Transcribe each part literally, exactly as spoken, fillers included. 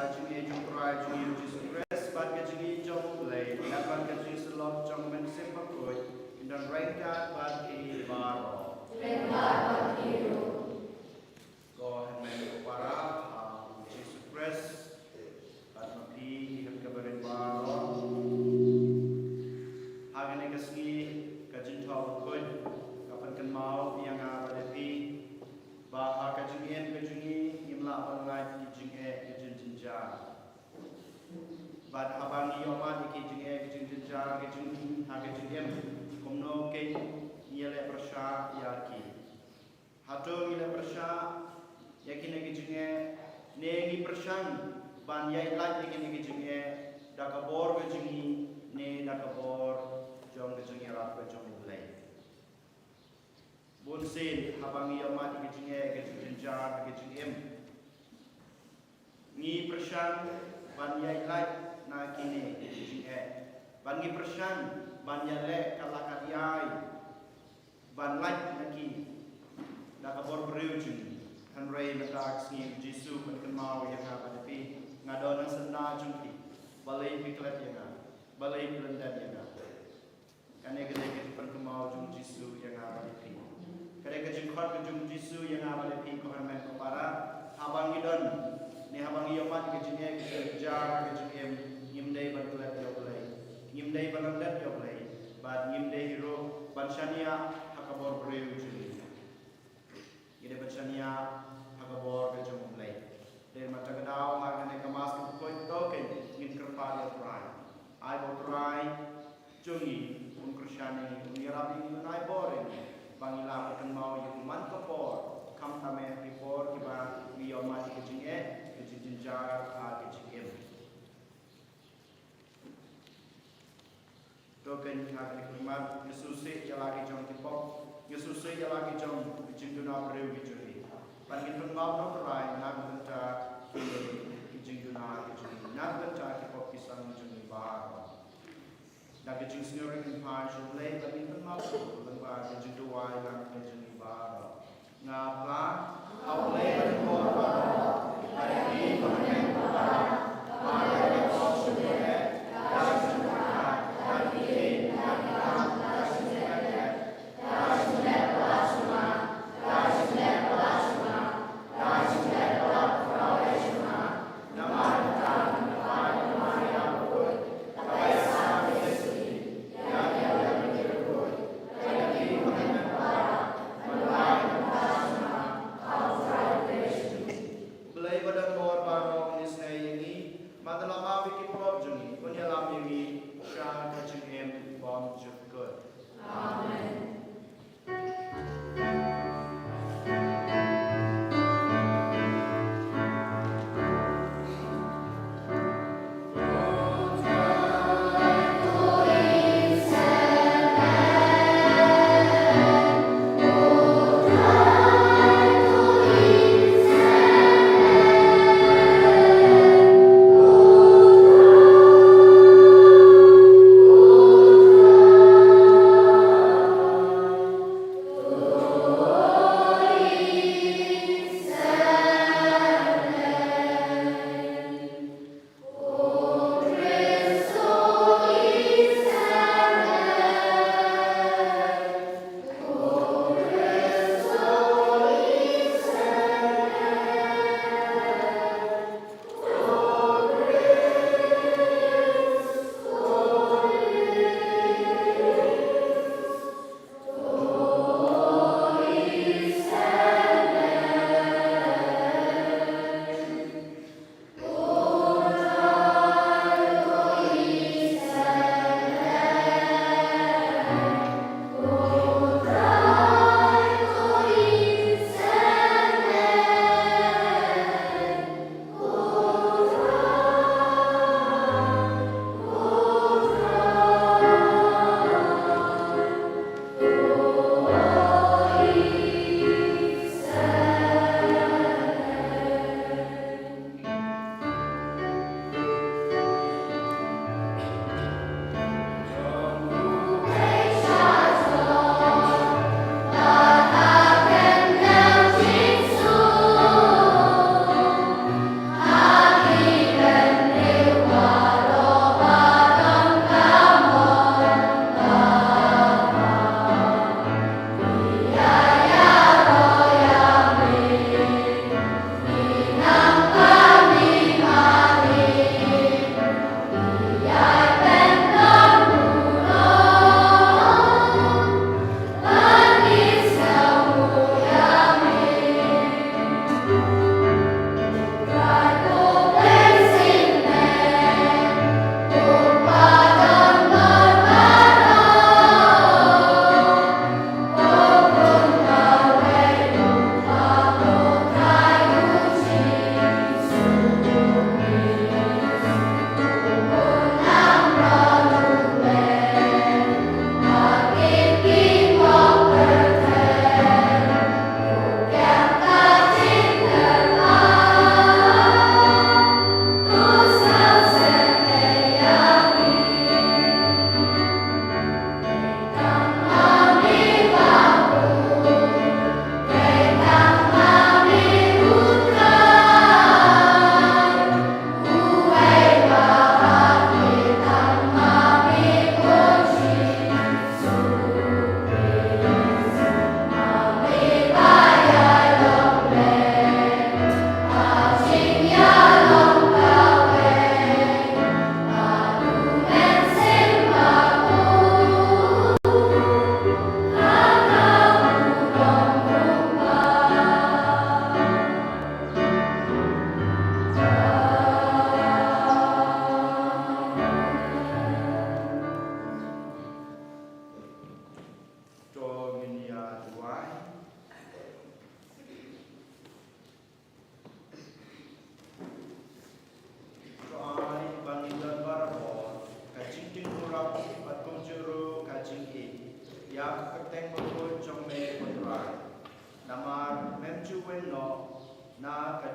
Ka jingïeit jong U Trai jong ngi U Jisu Khrist bad ka jingïeit jong U Blei, bad ka jingïeit jong U Mynsiem Bakhuid, kin don ryngkat bad phi baroh. Ryngkat bad phi ruh. Ko hynmen ko para ha U Jisu Khrist, bad ma phi ki hynmen ki para baroh. Ha kane ka sngi ka jingthaw bakhuid ka pynkynmaw ïa nga bad ïa phi ba ha ka jingim ka jong ngi ngim lah ban lait ki jingeh ki jingjynjar. Bad haba ngi ïohmad ïa ki jingeh ki jingjynjar ki jong ngi ha ka jingim, kumno kein ngi ïaleh pyrshah ïa ki? Hato ngi leh pyrshah ïa kine ki jingeh, ne ngi pyrshang ban ïaid lait ïa kine ki jingeh da ka bor ka jong ngi ne da ka bor jong ka jingïarap ka jong U Blei? Bunsien haba ngi ïohmad ïa ki jingeh ki jingjynjar ki jingim, ngi pyrshang ban ïaid lait na kine ki jingeh, bad ngi pyrshang ban ïaleh kat la kat ïai ban lait na ki da ka bor briew jong ngi. Hynrei mynta ka sngi U Jisu u pynkynmaw ïa nga bad ïa phi, nga don ha syndah jong phi, balei phi klet ïa nga, balei phi lyndet ïa nga? Kane ka dei ka jingpynkynmaw jong U Jisu ïa nga bad ïa phi. Ka dei ka jingkhot ka jong U Jisu ïa nga bad ïa phi, ko hynmen ko para. Haba ngi don ne haba ngi ïohmad ïa ki jingeh ki jingjynjar ha ka jingim, ngim dei ban klet ïa U Blei, ngim dei ban lyndet ïa U Blei, bad ngim dei hi ruh ban shaniah ha ka bor briew jong ngi. Ngi dei ban shaniah ha ka bor ka jong U Blei. Dei mynta ka daw ha kane ka Mass bakhuid to kein ngin kyrpad ïa U Trai. Ai ba U Trai jong ngi un kyrshan ïa ngi, un ïarap ïa ngi, un ai bor ïa ngi ba ngin lah ban kynmaw ïa U man ka por, khamtam eh ha ki por kiba ngi ïohmad ïa ki jingeh ki jingjynjar ha ki jingim. To kein ha kane ka khmat, ngi sngewsih ïa la ki jong ki pop, ngi sngewsih ïa la ki jong ki jingduna briew ki jong ngi. Bad ngin pynmap noh, Trai, na ka bynta ki jingduna ki jong ngi, na ka bynta ki pop ki sang ki jong ngi baroh. Da ka jingsngewrit ngin phai sha U Blei bad ngin pynmap noh lyngba ka jingduwai na ka bynta jong ngi baroh. Nga phla ha U Blei bad ha U Trai, bad ha phi ko hynmen ko para, ba nga la leh pop sha U Blei, da ka jingkyrkhu, da ka ïing, da ka kam, da ka jingeh, da ka jingleh palat sha nga, da ka jingleh palat sha nga, da ka jingleh palat kaba la leh sha nga. Namar kata,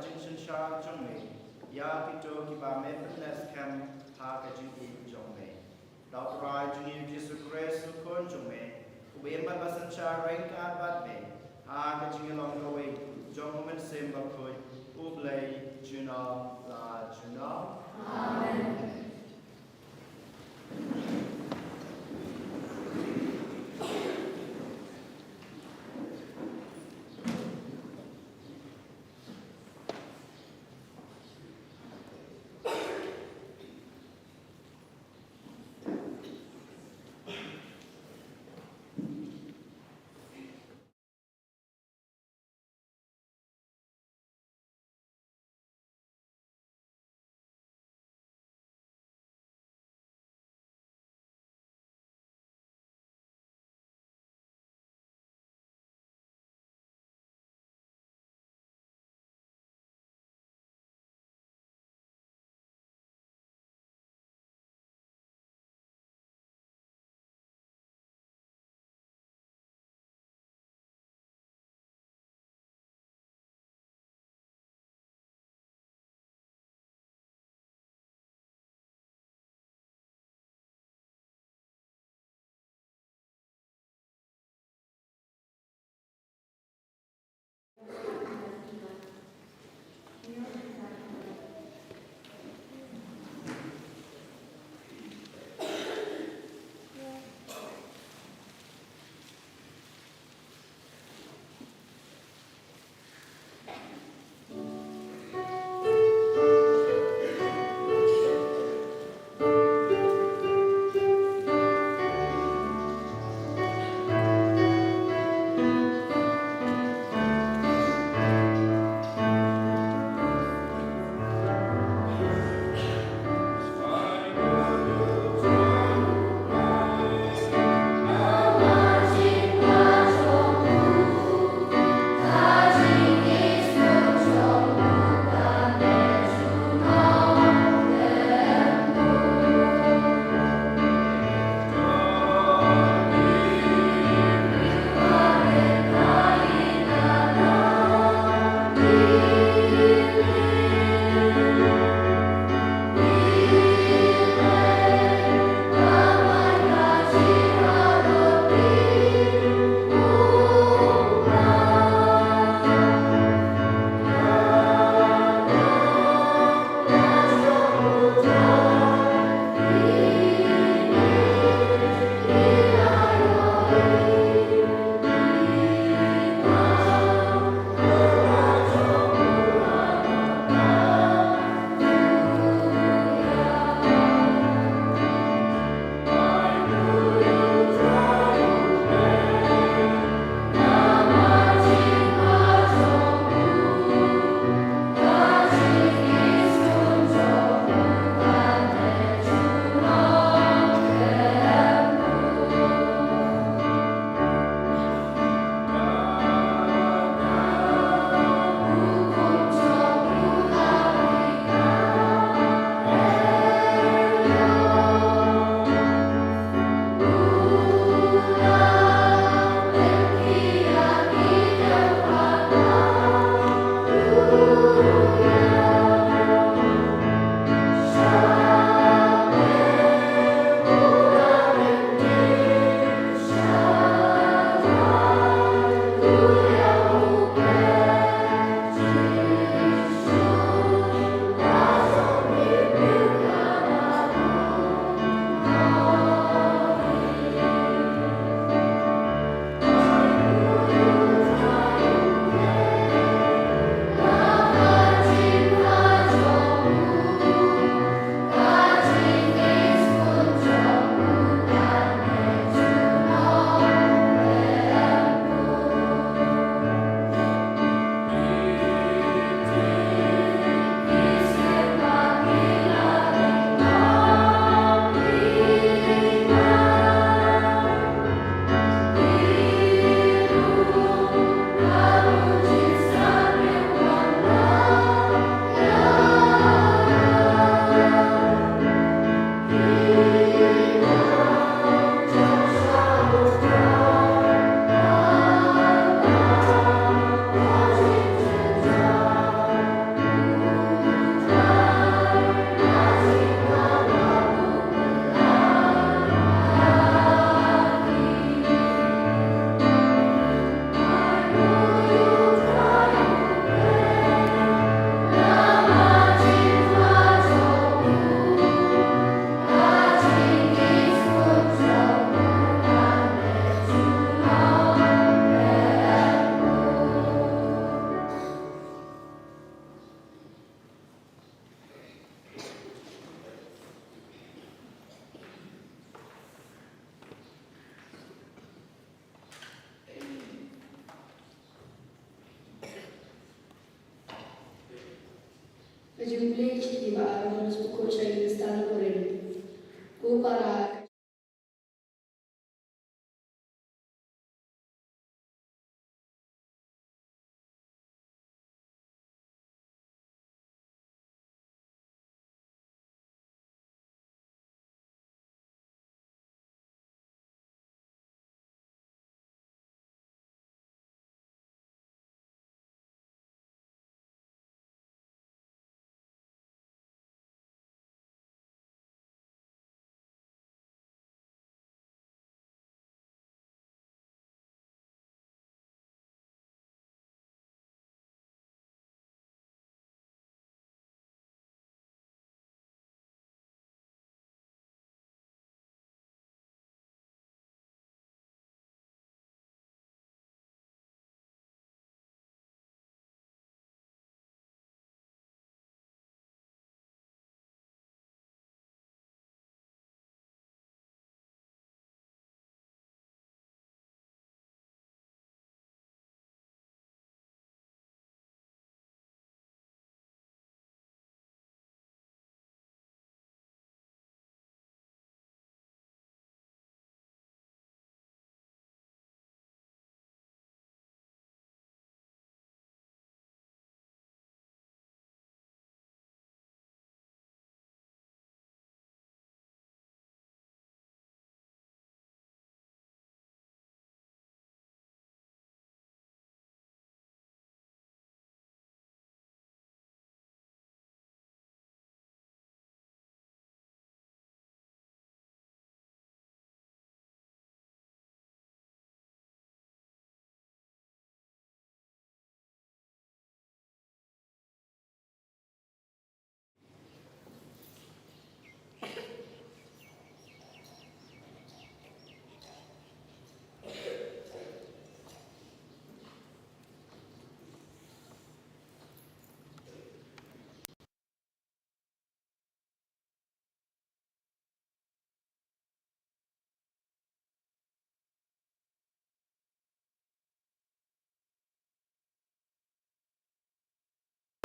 jingsynshar jong me ïa kito kiba me pynneh skhem ha ka jingïeit jong me. Da U Trai jong ngi U Jisu Khrist U Khun jong me, uba ïeng bad ba synshar ryngkat bad me ha ka jingïalong kawei jong U Mynsiem Bakhuid, U Blei junom la junom. Amen. Jingpule ki shakri ba ar, u Paulus u kyrkhu sha ki Khristan na Korinth. Ko para,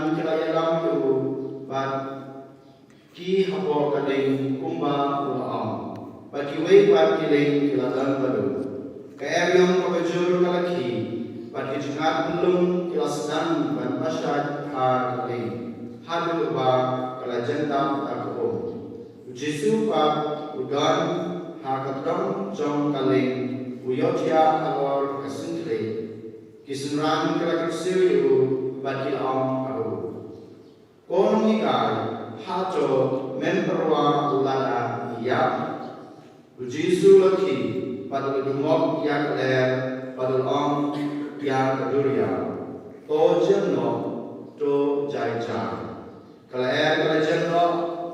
Ki la ïalam ïa u bad ki hapoh ka lieng kumba u la ong. Bad kiwei pat ki lieng ki la don bad u. Ka eriong kaba jur ka la khie, bad ki jingngad bynlung ki la sdang ban pashait ha ka lieng, haduh ba ka la jan dap da ka um. U Jisu pat u don ha ka tdong jong ka lieng, u ïohthiah halor ka syngkhlieh. Ki synran ki la kyrsiew ïa u bad ki la ong ha u, Ko nonghikai, hato mem pyrwa u lada ngi ïap? U Jisu u la khie bad u la dumok ïa ka lyer bad u la ong ïa ka duriaw, To jem noh, to jai jai. Ka lyer ka la jem noh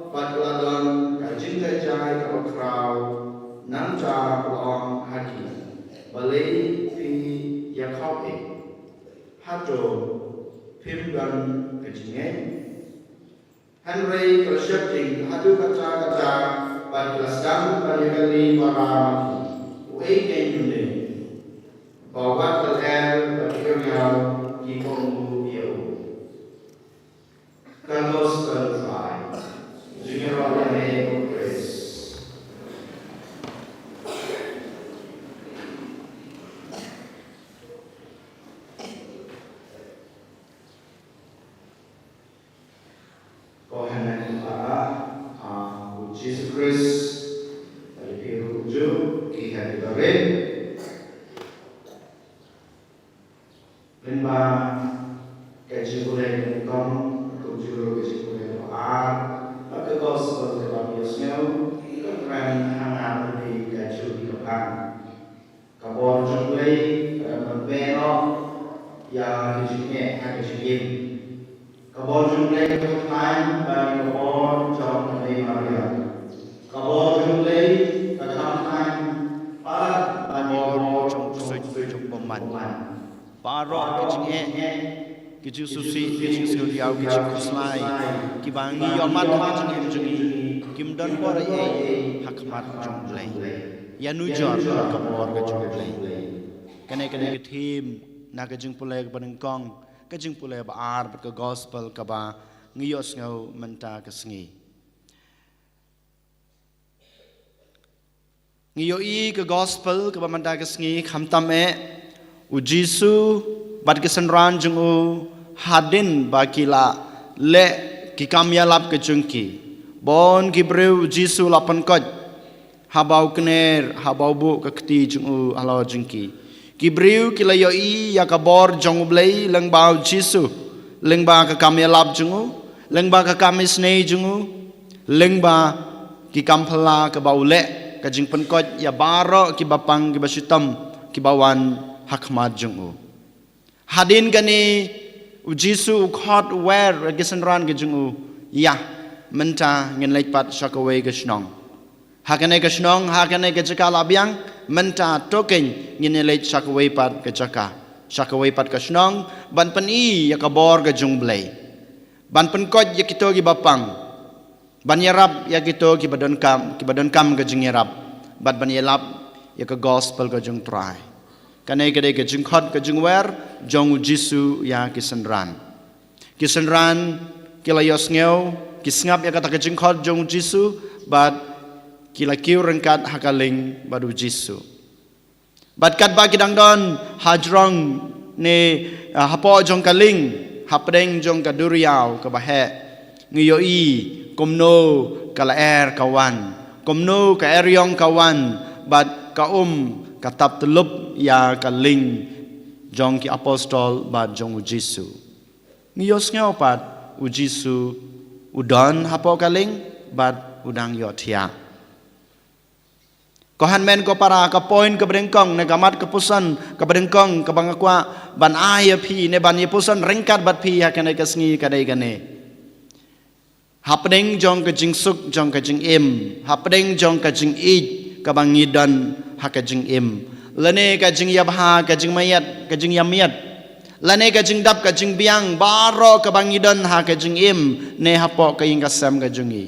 bad ka la don ka jingjai jai kaba khraw. Nangta u la ong ha ki, Balei phi ïakhop eh? Hato phim don ka jingngeit? Hynrei ka la sheptieng haduh katta katta bad ki la sdang ban ïakylli para ma ki, Uei keiñ une ba wat ka lyer bad ka duriaw ki kohnguh ïa u? Ka Gospel Trai. Jingïaroh ïa me, ko Khrist. Ko hynmen ko para, ha u Jisu Khrist, bad ïa phi ruh kumjuh ki hep ki barit. Lyngba ka jingpule kaba nyngkong, kumjuh ruh ka jingpule kaba ar, bad ka gospel kaba phi ïohsngew, ka kren ha nga bad phi kajuh hi ka phang. Ka bor jong U Blei ka dang pynbeit noh ïa ka jingeh ha ka jingim. Ka bor jong U Blei ka khamthaiñ ban ïa ka bor jong ka Mei Maria. Ka bor jong U Blei ka khamthaiñ palat ban ïa ka bor jong u ksuid jong u bymman. Baroh ki jingeh, ki jingsngewsih, ki jingsngewdiaw, ki jingkhuslai kiba ngi ïohmat ha ka jingim jong ngi, kim don bor ei ei ha khmat jong U Blei. Ïanujor ka bor ka jong U Blei. Kane ka dei ka theme na ka jingpule kaba nyngkong, ka jingpule ba ar bad ka gospel kaba ngi ïohsngew mynta ka sngi. Ngi ïohi ka gospel kaba mynta ka sngi khamtam eh u Jisu bad ki synran jong u hadien ba ki la leh ki kam ïalap ka jong ki. Bun ki briew u Jisu la pynkoit haba u kner, haba u buh ka kti jong u halor jong ki. Ki briew ki la ïohi ïa ka bor jong u Blei lyngba u Jisu, lyngba ka kam ïalap jong u, lyngba ka kam isynei jong u, lyngba ki kam phylla kaba u leh, ka jingpynkoit ïa baroh kiba pang kiba shitom kiba wan ha khmat jong u. Hadien kane u Jisu u khot u wer ïa ki synran ki jong u, ïa mynta ngin leit pat sha kawei ka shnong. Ha kane ka shnong, ha kane ka jaka la biang, mynta to keiñ ngin ïa leit sha kawei pat ka jaka, sha kawei pat ka shnong, ban pyni ïa ka bor ka jong u Blei, ban pynkoit ïa kito kiba pang, ban ïarap ïa kito kiba donkam, kiba donkam ka jingïarap, bad ban ïalap ïa ka gospel ka jong u Trai. Kane ka dei ka jingkhot ka jingwer jong u Jisu ïa ki synran. Ki synran ki la ïohsngew, ki sngap ïa kata ka jingkhot jong u Jisu, bad ki la kiew ryngkat ha ka lieng bad u Jisu. Bad katba ki dang don hajrong ne, ah, hapoh jong ka lieng, hapdeng jong ka duriaw kaba heh, ngi ïohi kumno ka lyer ka wan, kumno ka eriong ka wan, bad ka um ka tap tyllup ïa ka lieng jong ki apostol bad jong u Jisu. Ngi ïohsngew pat u Jisu u don hapoh ka lieng bad u dang ïohthiah. Ko hynmen ko para, ka point kaba nyngkong ne ka mat ka puson kaba nyngkong kaba nga kwah ban ai ïa phi ne ban ïa puson ryngkat bad phi ha kane ka sngi ka dei kane. Hapdeng jong ka jingsuk jong ka jingim, hapdeng jong ka jingïeit kaba ngi don ha ka jingim, lane ka jingïabha, ka jingmaiad, ka jingïamiad, lane ka jingdap ka jingbiang baroh kaba ngi don ha ka jingim ne hapoh ka ïing ka sem ka jong ngi.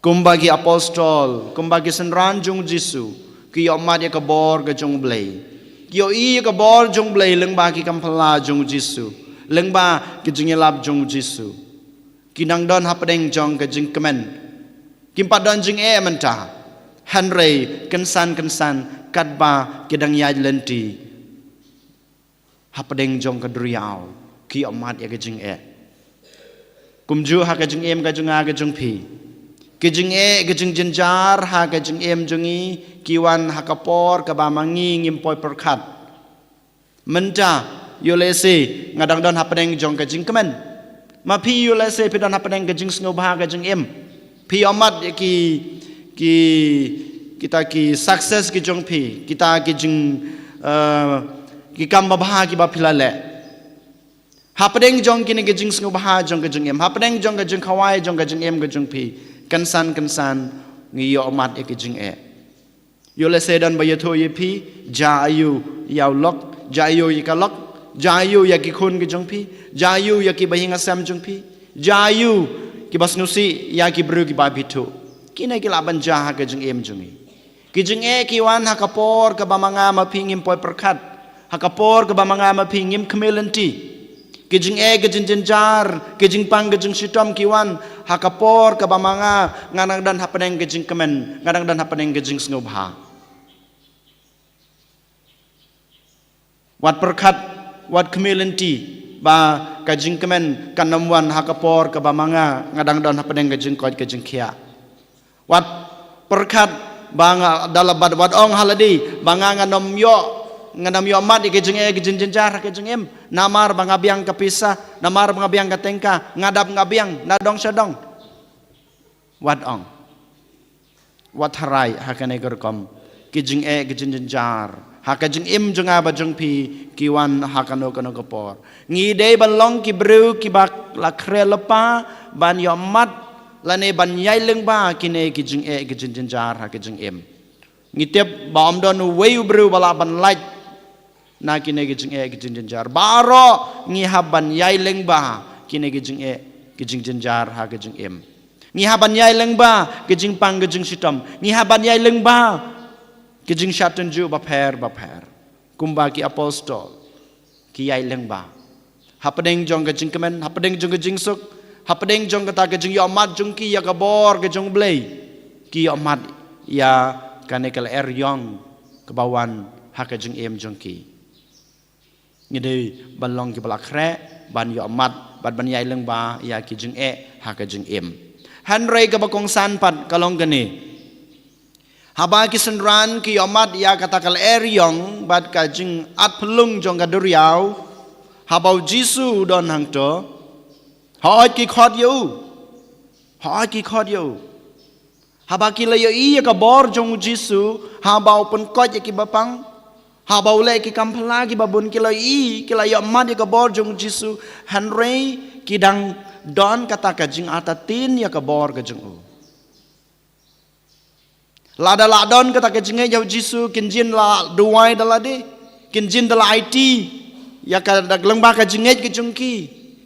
Kumba ki apostol, kumba ki synran jong u Jisu, ki ïohmad ïa ka bor ka jong u Blei. Ki ïohi ïa ka bor jong u Blei lyngba ki kam phylla jong u Jisu, lyngba ki jingïalap jong u Jisu. Ki dang don hapdeng jong ka jingkmen. Kim pat don jingeh mynta. Hynrei kynsan kynsan katba ki dang ïaid lynti hapdeng jong ka duriaw, ki ïohmad ïa ka jingeh. Kumjuh ha ka jingim ka jong nga ka jong phi, ki jingeh ki jingjynjar ha ka jingim jong ngi ki wan ha ka por kaba ma ngi ngim poi pyrkhat. Mynta ïoh lehse nga dang don hapdeng jong ka jingkmen. Ma phi ïoh lehse phi don hapdeng ka jingsngewbha ka jingim. Phi ïohmad ïa ki, ki, kita ki success ki jong phi, kita ki jing, eh, ki kam babha kiba phi la leh. Hapdeng jong kine ki jingsngewbha jong ka jingim, hapdeng jong ka jingkhawai jong ka jingim ka jong phi, kynsan kynsan ngi ïohmad ïa ki jingeh. Ïoh lehse don ba ïathuh ïa phi, jia aïu ïa u lok, jia aïu ïa ka lok, jia aïu ïa ki khun ki jong phi, jia aïu ïa ki bahaïing hasem jong phi, jia aïu kiba sngewsih ïa ki briew kiba phi thuh. Kine ki lah ban jia ha ka jingim jong ngi. Ki jingeh ki wan ha ka por kaba ma nga ma phi ngim poi pyrkhat, ha ka por kaba ma nga ma phi ngim khmih lynti. Ki jingeh ki jingjynjar, ki jingpang ki jingshitom ki wan ha ka por kaba ma nga nga dang don hapdeng ka jingkmen, nga dang don hapdeng ka jingsngewbha. Wat pyrkhat, wat khmih lynti ba ka jingkmen kan ym wan ha ka por kaba ma nga nga dang don hapdeng ka jingkoit ka jingkhiah. Wat pyrkhat ba nga da la bad, wat ong ha lade ba nga ngan ym ïoh, ngan ym ïohmad ïa ki jingeh ki jingjynjar ha ka jingim. Namar ba nga biang ka pisa, namar ba nga biang ka tyngka, nga dap nga biang na dong sha dong. Wat ong. Wat tharai ha kane ka rukom. Ki jingeh ki jingjynjar ha ka jingim jong nga bad jong phi ki wan ha kano kano ka por. Ngi dei ban long ki briew kiba la khreh lypa ban ïohmad lane ban ïai lyngba kine ki jingeh ki jingjynjar ha ka jingim. Ngi tip ba ym don uwei u briew ba lah ban lait na kine ki jingeh ki jingjynjar. Baroh ngi hap ban ïai lyngba kine ki jingeh ki jingjynjar ha ka jingim. Ngi hap ban ïai lyngba ki jingpang ki jingshitom. Ngi hap ban ïai lyngba ki jingshah tynjuh bapher bapher. Kumba ki apostol ki ïai lyngba. hapdeng jong ka jingkmen, hapdeng jong ka jingsuk, hapdeng jong kata ka jingïohmat jong ki ïa ka bor ka jong U Blei, ki ïohmat ïa kane ka lyer ïong kaba wan ha ka jingim jong ki. Ngi dei ban long kiba la khreh ban ïohmat bad ban ïai lyngba ïa ki jingeh ha ka jingim. Hynrei kaba kongsan pat ka long kane. Haba ki synran ki ïohmat ïa kata ka lyer ïong bad ka jingatphyllung jong ka duriaw, haba U Jisu u don hangto, hooid ki khot ïa u. Hooid ki khot ïa u. Haba ki la ïohi ïa ka bor jong U Jisu, haba u pynkoit ïa kiba pang, haba u leh ki kam phylla kiba bun, ki la ïohi, ki la ïohmat ïa ka bor jong U Jisu, hynrei ki dang don kata ka jingartatien ïa ka bor ka jong u. Lada la don kata ka jingngeit ïa U Jisu, kin jin la duwai da lade, kin jin da la aiti ïa ka, da lyngba ka jingngeit ka jong ki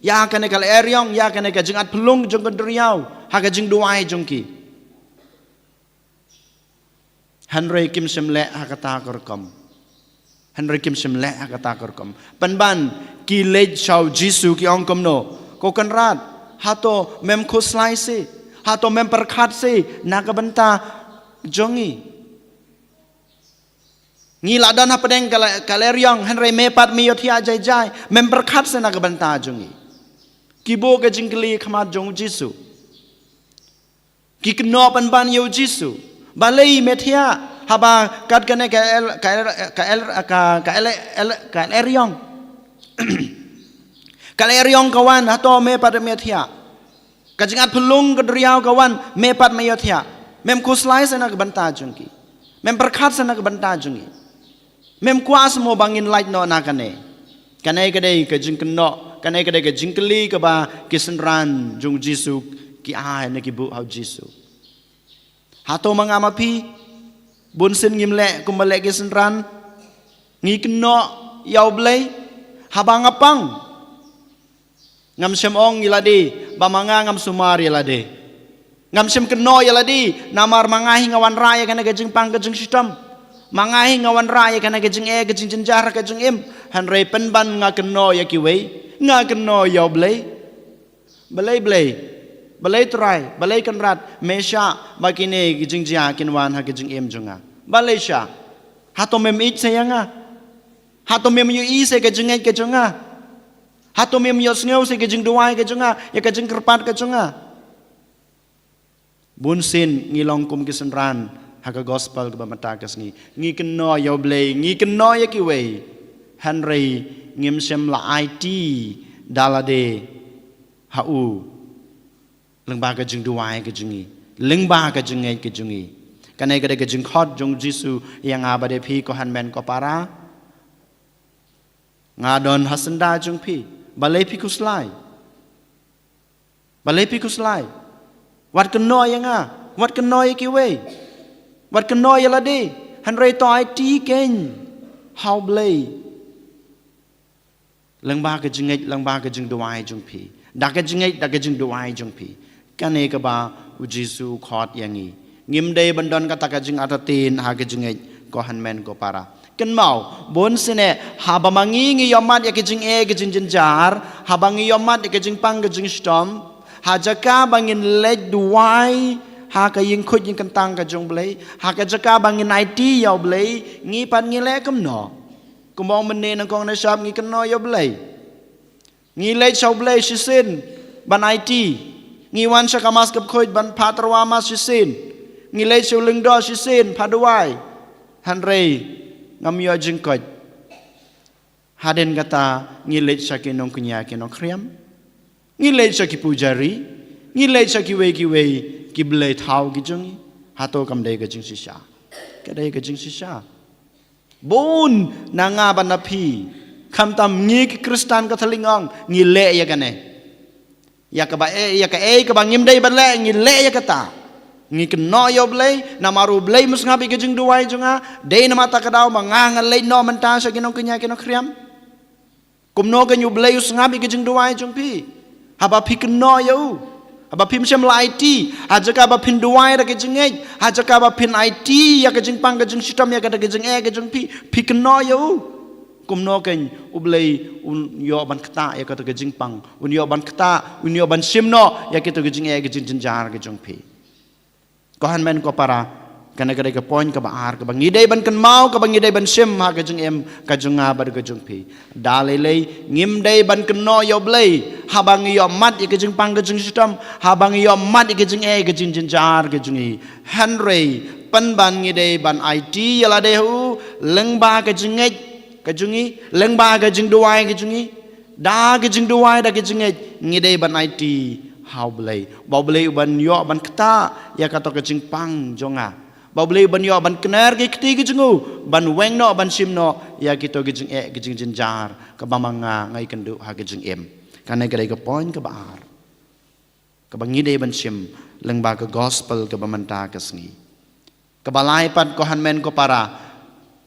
ïa kane ka lyer ïong, ïa kane ka jingatphyllung jong ka duriaw ha ka jingduwai jong ki. Hynrei kim shym leh ha kata ka rukom. Hynrei kim shym leh ha kata ka rukom. Pynban, ki leit sha U Jisu, ki ong kumno: Ko Kynrad, hato mem khuslai seh? Hato mem pyrkhat seh na ka bynta jong ngi? Ngi la don hapdeng ka lyer ïong, hynrei me pat me ïohthiah jai jai. Mem pyrkhat seh na ka bynta jong ngi? Ki buh ka jingkylli ha khmat jong U Jisu. Ki kynnoh pynban ïa U Jisu: Balei me thiah haba kat kane ka el, ka el, ka el, ka, ka el, el, ka lyer ïong? Ka lyer ïong ka wan, hato me pat me thiah? Ka jingatphyllung ka duriaw ka wan, me pat me ïohthiah? Mem khuslai seh na ka bynta jong ki? Mem pyrkhat seh na ka bynta jong ngi? Mem kwah seh mo ba ngin lait noh na kane? Kane ka dei ka jingkynnoh, kane ka dei ka jingkylli kaba ki synran jong U Jisu ki ai ne ki buh ha U Jisu. Hato ma nga ma phi, bunsien ngim leh kumba leh ki synran? Ngi kynnoh ïa U Blei haba nga pang. Ngam shym ong ïa lade ba ma nga ngam sumar ïa lade. Ngam shym kynnoh ïa lade namar ma nga hi nga wanrah ïa kane ka jingpang ka jingshitom. Ma nga hi nga wanrah ïa kane ka jingeh ka jingjynjar ha ka jingim. Hynrei pynban nga kynnoh ïa kiwei, nga kynnoh ïa U Blei. Balei Blei, balei Trai, balei Kynrad me shah ba kine ki jingjia kin wan ha ka jingim jong nga? Balei shah? Hato mem ïeit seh ïa nga? Hato mem ïohi seh ka jingngeit ka jong nga? Hato mem ïohsngew seh ka jingduwai ka jong nga, ïa ka jingkyrpad ka jong nga? Bunsien ngi long kum ki synran ha ka gospel kaba mynta ka sngi. Ngi kynnoh ïa U Blei, ngi kynnoh ïa kiwei, hynrei ngim shym la aiti da lade ha U lyngba ka jingduwai ka jong ngi, lyngba ka jingngeit ka jong ngi. Kane ka dei ka jingkhot jong U Jisu ïa nga bad ïa phi, ko hynmen ko para. Nga don ha syndah jong phi. Balei phi khuslai? Balei phi khuslai? Wat kynnoh ïa nga, wat kynnoh ïa kiwei, wat kynnoh ïa lade, hynrei to aiti keiñ ha U Blei lyngba ka jingngeit, lyngba ka jingduwai jong phi. Da ka jingngeit, da ka jingduwai jong phi. Kane kaba U Jisu u khot ïa ngi. Ngim dei ban don kata ka jingartatien ha ka jingngeit, ko hynmen ko para. Kynmaw, bunsien eh, haba ma ngi ngi ïohmat ïa ka jingeh ka jingjynjar, haba ngi ïohmat ïa ka jingpang ka jingshitom, ha jaka ba ngin leit duwai ha ka ïingkhuid ïingkyntang ka jong U Blei, ha ka jaka ba ngin aiti ïa U Blei, ngi pat ngi leh kumno? Kumba ong mynne nyngkong nyngshap, ngi kynnoh ïa U Blei. Ngi leit sha U Blei shisien ban aiti. Ngi wan sha ka Mass Kaba Khuid ban phah tyrwa Mass shisien. Ngi leit sha u Lyngdoh shisien phah duwai. Hynrei ngam ïoh jingkoit. Hadien kata ngi leit sha ki nongkñia ki nongkhriam. Ngi leit sha ki pujari. Ngi leit sha kiwei kiwei ki blei thaw ki jong ngi. Hato kam dei ka jingshisha? Ka dei ka jingshisha. Bun na nga bad na phi, khamtam ngi ki Khristan Katholik ong, ngi leh ïa kane. Ïa kaba eh, ïa kaei kaba ngim dei ban leh, ngi leh ïa kata. Ngi kynnoh ïa U Blei, namar U Blei um sngap ïa ka jingduwai jong nga. Dei namar kata ka daw ma nga nga leit noh mynta sha ki nongkñia ki nongkhriam. Kumno keiñ U Blei u sngap ïa ka jingduwai jong phi? Haba phi kynnoh ïa u. Haba phim shym la aiti, ha jaka ba phin duwai da ka jingngeit, ha jaka ba phin aiti ïa ka jingpang ka jingshitom, ïa kata ka jingeh ka jong phi, phi kynnoh ïa u. Kumno kein U Blei un ïoh ban ktah ïa kato ka jingpang, un ïoh ban ktah, un ïoh ban shim noh ïa kito ki jingeh ki jingjynjar ki jong phi. Ko hynmen ko para, kane ka dei ka point kaba ar, kaba ngi dei ban kynmaw, kaba ngi dei ban shim ha ka jingim ka jong nga bad ka jong phi. Da lei lei ngim dei ban kynnoh ïa U Blei haba ngi ïoh mad ïa ka jingpang ka jingshitom, haba ngi ïoh mad ïa ka jingeh ka jingjynjar ka jong ngi. Hynrei pynban ngi dei ban aiti ïa lade ha u lyngba ka jingngeit ka jong ngi, lyngba ka jingduwai ka jong ngi. Da ka jingduwai, da ka jingngeit ngi dei ban aiti ha U Blei, ba U Blei u ban ïoh ban ktah ïa kato ka jingpang jong nga, ba U Blei u ban ïoh ban kner ki kti ki jong u, ban weng noh, ban shim noh ïa kito ki jingeh ki jingjynjar kaba ma nga nga ïakynduh ha ka jingim. Kane ka dei ka point kaba ar, kaba ngi dei ban shim lyngba ka gospel kaba mynta ka sngi. Kaba lai pat, ko hynmen ko para,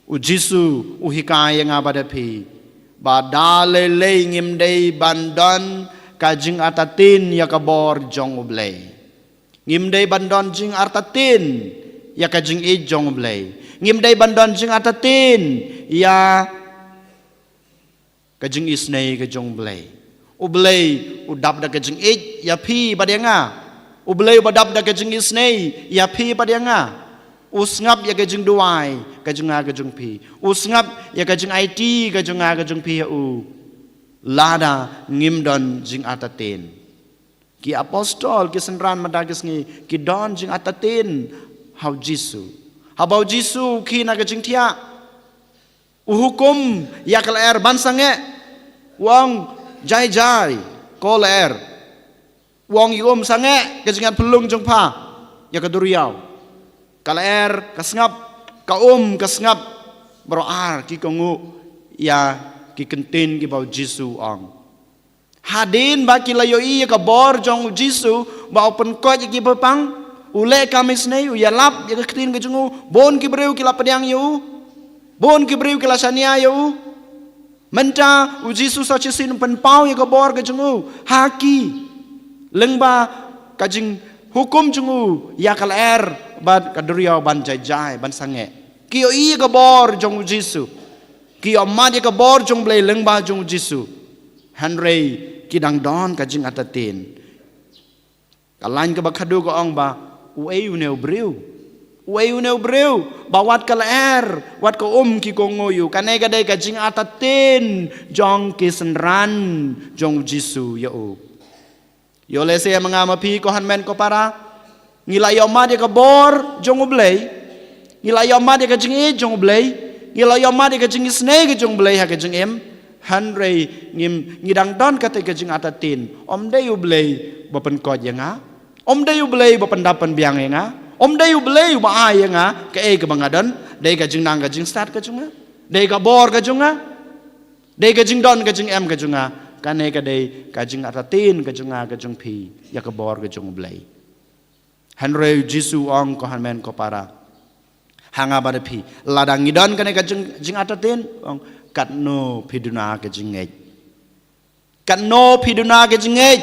U Jisu u hikai ïa nga bad ïa phi ba da lei lei ngim dei ban don ka jingartatien ïa ka bor jong U Blei. Ngim dei ban don jingartatien ïa ka jingïeit jong U Blei. Ngim dei ban don jingartatien ïa ka jingisynei ka jong U Blei. U Blei u dap da ka jingïeit ïa phi bad ïa nga. U Blei uba dap da ka jingisynei ïa phi bad ïa nga. U sngap ïa ka jingduwai ka jong nga ka jong phi. U sngap ïa ka jingaiti ka jong nga ka jong phi ha u. Lada ngim don jingartatien. Ki apostol, ki synran mynta ka sngi, ki don jingartatien ha U Jisu. Haba U Jisu u khie na ka jingthiah, u hukum ïa ka lyer ban sangeh. U ong, "Jai jai, ko lyer." U ong ïa ka um, "Sangeh ka jingïatphyllung jong pha ïa ka duriaw." Ka lyer ka sngap, ka um ka sngap. Baroh ar ki kohnguh ïa ki kyntien kiba U Jisu u ong. Hadien ba ki la ïohi ïa ka bor jong U Jisu ba u pynkoit ïa kiba pang, u leh kam isynei, u ïalap ïa ka ktien ka jong u, bun ki briew ki la pdiang ïa u, bun ki briew ki la shaniah ïa u. Mynta U Jisu sa shisien u pynpaw ïa ka bor ka jong u ha ki, lyngba ka jinghukum jong u ïa ka lyer bad ka duriaw ban jai jai, ban sangeh. Ki ïohi ïa ka bor jong U Jisu. Ki ïoh mad ïa ka bor jong U Blei lyngba jong U Jisu. Hynrei ki dang don ka jingartatien. Ka lain kaba khadduh ka ong ba, uei une u briew? Uei une u briew ba wat ka lyer, wat ka um ki kohnguh ïa u? Kane ka dei ka jingartatien jong ki synran jong U Jisu ïa u. Ïoh lehse ma nga ma phi, ko hynmen ko para, ngi la ïoh mad ïa ka bor jong U Blei, ngi la ïoh mad ïa ka jingïeit jong U Blei, ngi la ïoh mad ïa ka jingisynei ka jong U Blei ha ka jingim. Hynrei ngim, ngi dang don kata ka jingartatien. Ym dei U Blei ba pynkoit ïa nga. Ym dei U Blei ba pyndap pynbiang ïa nga. Ym dei U Blei uba ai ïa nga kaei kaba nga don. Dei ka jingnang ka jingstad ka jong nga. Dei ka bor ka jong nga. Dei ka jingdon ka jingem ka jong nga. Kane ka dei ka jingartatien ka jong nga ka jong phi ïa ka bor ka jong U Blei. Hynrei U Jisu u ong, ko hynmen ko para, ha nga bad phi, lada ngi don kane ka jing, jingartatien, u ong, katno phi duna ka jingngeit? Katno phi duna ka jingngeit?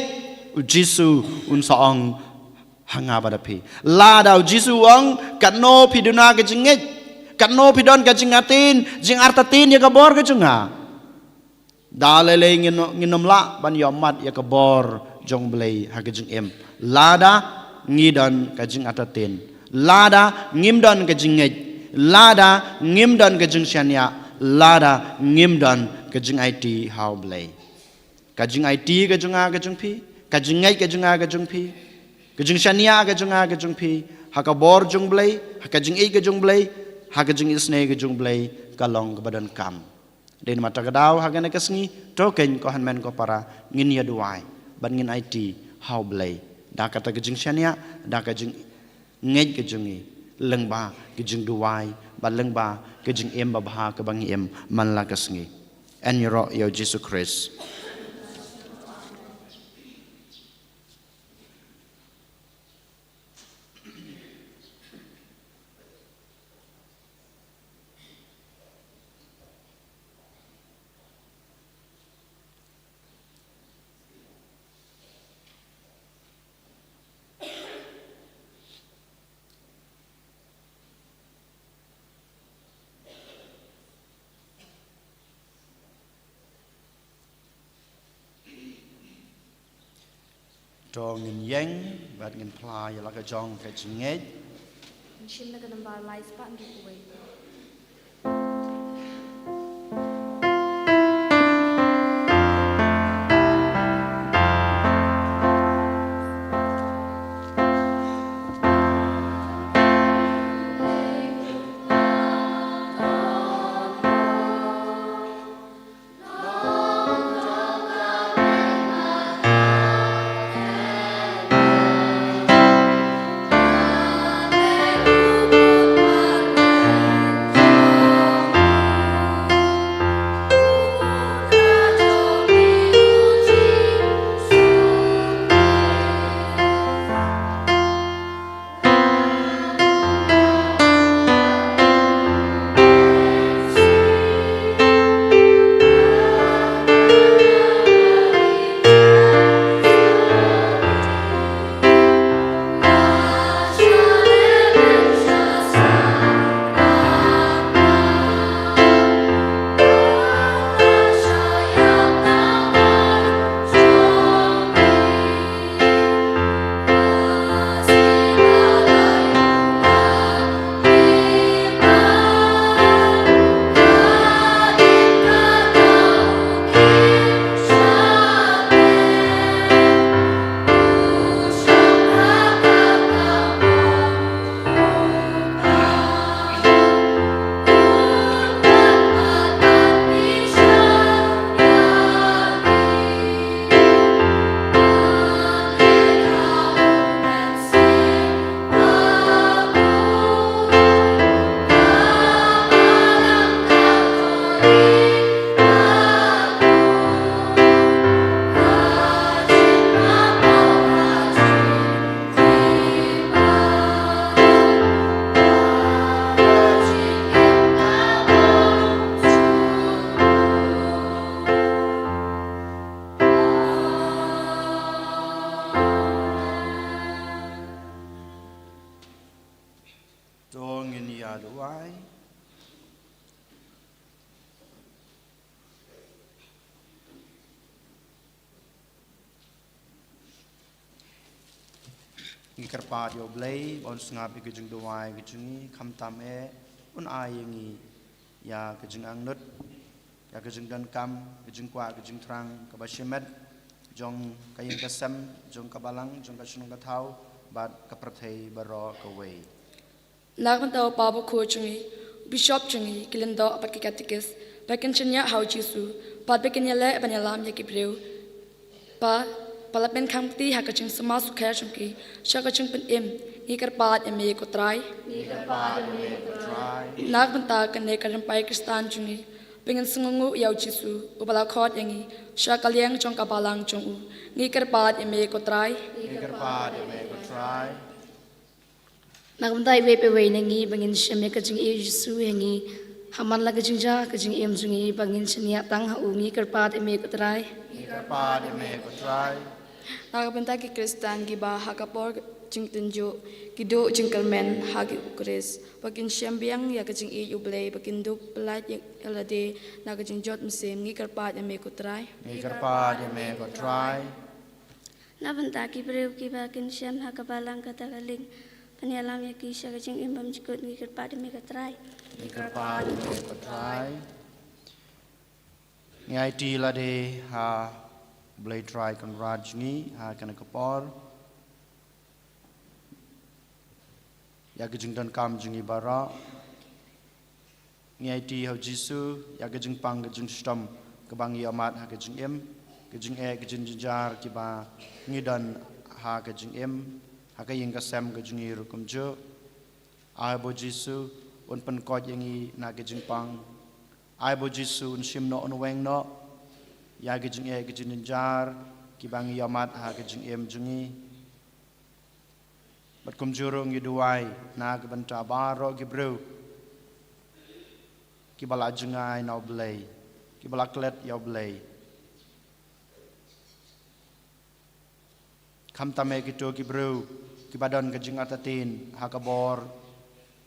U Jisu un sa ong ha nga bad phi. Lada U Jisu u ong, katno phi duna ka jingngeit? Katno phi don ka jingartatien, jingartatien ïa ka bor ka jong nga? Da lei lei ngin, ngin ym lah ban ïoh mad ïa ka bor jong U Blei ha ka jingim lada ngi don ka jingartatien, lada ngim don ka jingngeit, lada ngim don ka jingshaniah, lada ngim don ka jingaiti ha U Blei. Ka jingaiti ka jong nga ka jong phi, ka jingngeit ka jong nga ka jong phi, ka jingshaniah ka jong nga ka jong phi ha ka bor jong U Blei, ha ka jingïeit ka jong U Blei, ha ka jingisynei ka jong U Blei, ka long kaba donkam. Dei namar kata ka daw ha kane ka sngi, to kein, ko hynmen ko para, ngin ïa duwai bad ngin aiti ha U Blei da kata ka jingshaniah, da ka jingngeit ka jong ngi, lyngba ka jingduwai bad lyngba ka jingim babha kaba ngi im man la ka sngi. Yn ïaroh ïa U Jisu Khrist. To ngin ïeng bad ngin phla ïa la ka jong ka jingngeit. Ngin shim na ka nambar lai spah hynriew phew wei. To ngin ïa duwai. Ngi kyrpad ïa U Blei ba un sngap ïa ka jingduwai ka jong ngi, khamtam eh un ai ïa ngi ïa ka jingangnud, ïa ka jingdonkam, ka jingkwah, ka jingthrang kaba shimet jong ka ïing ka sem, jong ka balang, jong ka shnong ka thaw bad ka pyrthei baroh kawei. Na ka bynta u Papa Bakhuid jong ngi, u Bishop jong ngi, ki lyngdoh bad ki katekis, ba kin shaniah ha U Jisu bad ba kin ïaleh ban ïalam ïa ki briew, ba, ba la pynkhang kti ha ka jingsma sukher jong ki sha ka jingpynim, ngi kyrpad ïa me ko Trai. Ngi kyrpad ïa me ko Trai. Na ka bynta kane ka rympei Khristan jong ngi, ba ngin sngewnguh ïa U Jisu uba la khot ïa ngi sha ka liang jong ka balang jong u, ngi kyrpad ïa me ko Trai. Ngi kyrpad ïa me ko Trai. Na ka bynta iwei pa iwei na ngi ba ngin shem ïa ka jingïeit U Jisu ha ngi, ha man la ka jingjia ka jingim jong ngi, ba ngin shaniah tang ha u, ngi kyrpad ïa me ko Trai. Ngi kyrpad ïa me ko Trai. Na ka bynta ki Khristan kiba ha ka por jingtynjuh ki duh jingkyrmen ha U Khrist, ba kin shem biang ïa ka jingïeit U Blei, ba kin dup pyllait ïa lade na ka jingjot mynsiem, ngi kyrpad ïa me ko Trai. Ngi kyrpad ïa me ko Trai. Na bynta ki briew kiba kin shem ha ka balang kata ka lieng, ban ïalam ïa ki sha ka jingim bymjukut, ngi kyrpad ïa me ko Trai. Ngi kyrpad ïa me ko Trai. Ngi aiti lade ha U Blei Trai Kynrad jong ngi ha kane ka por, ïa ka jingdonkam jong ngi baroh. Ngi aiti ha U Jisu ïa ka jingpang ka jingshitom kaba ngi ïohmad ha ka jingim, ka jingeh ka jingjynjar kiba ngi don ha ka jingim, ha ka ïing ka sem ka jong ngi ruh kumjuh. Ai ba U Jisu un pynkoit ïa ngi na ka jingpang. Ai ba U Jisu un shim noh, un weng noh ïa ka jingeh ka jingjynjar kiba ngi ïohmad ha ka jingim jong ngi. Bad kumjuh ruh ngi duwai na ka bynta baroh ki briew kiba la jngai na U Blei, kiba la klet ïa U Blei. Khamtam eh kito ki briew kiba don ka jingartatien ha ka bor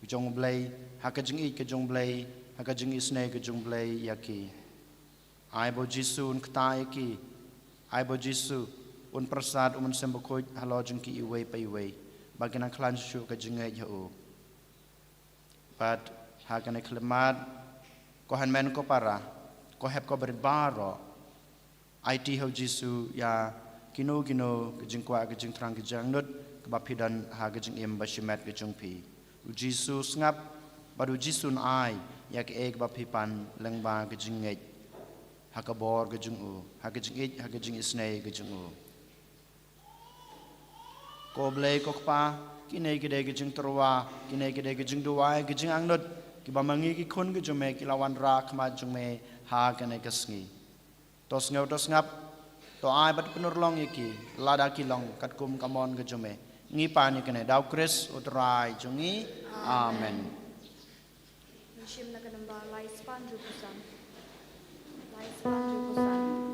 jong U Blei, ha ka jingïeit ka jong U Blei, ha ka jingisynei ka jong U Blei ïa ki. Ai ba U Jisu un kta ïa ki. Ai ba U Jisu Un pyrsad U Mynsiem Bakhuid halor jong ki iwei pa iwei, ba kin nang khlaiñ shuh ka jingngeit ha u. Bad ha kane ka khyllipmat, ko hynmen ko para, ko hep ko barit baroh, aiti ha U Jisu ïa kino kino ka jingkwah ka jingthrang ka jingangnud kaba phi don ha ka jingim ba shimet ka jong phi. U Jisu sngap, bad U Jisu un ai ïa kaei kaba phi pan lyngba ka jingngeit ha ka bor ka jong u, ha ka jingïeit, ha ka jingisynei ka jong u. Ko Blei ko Kpa, kine ki dei ki jingtyrwa, kine ki dei ki jingduwai, ki jingangnud kiba ma ngi ki khun ki jong me ki la wanrah ha khmat jong me ha kane ka sngi. To sngew, to sngap, to ai bad pynurlong ïa ki lada ki long katkum ka mon ka jong me. Ngi pan ïa kine da U Khrist U Trai jong ngi. Amen. Ngi shim na ka nombar lai spah hynriewphew san. Lai spah hynriewphew san.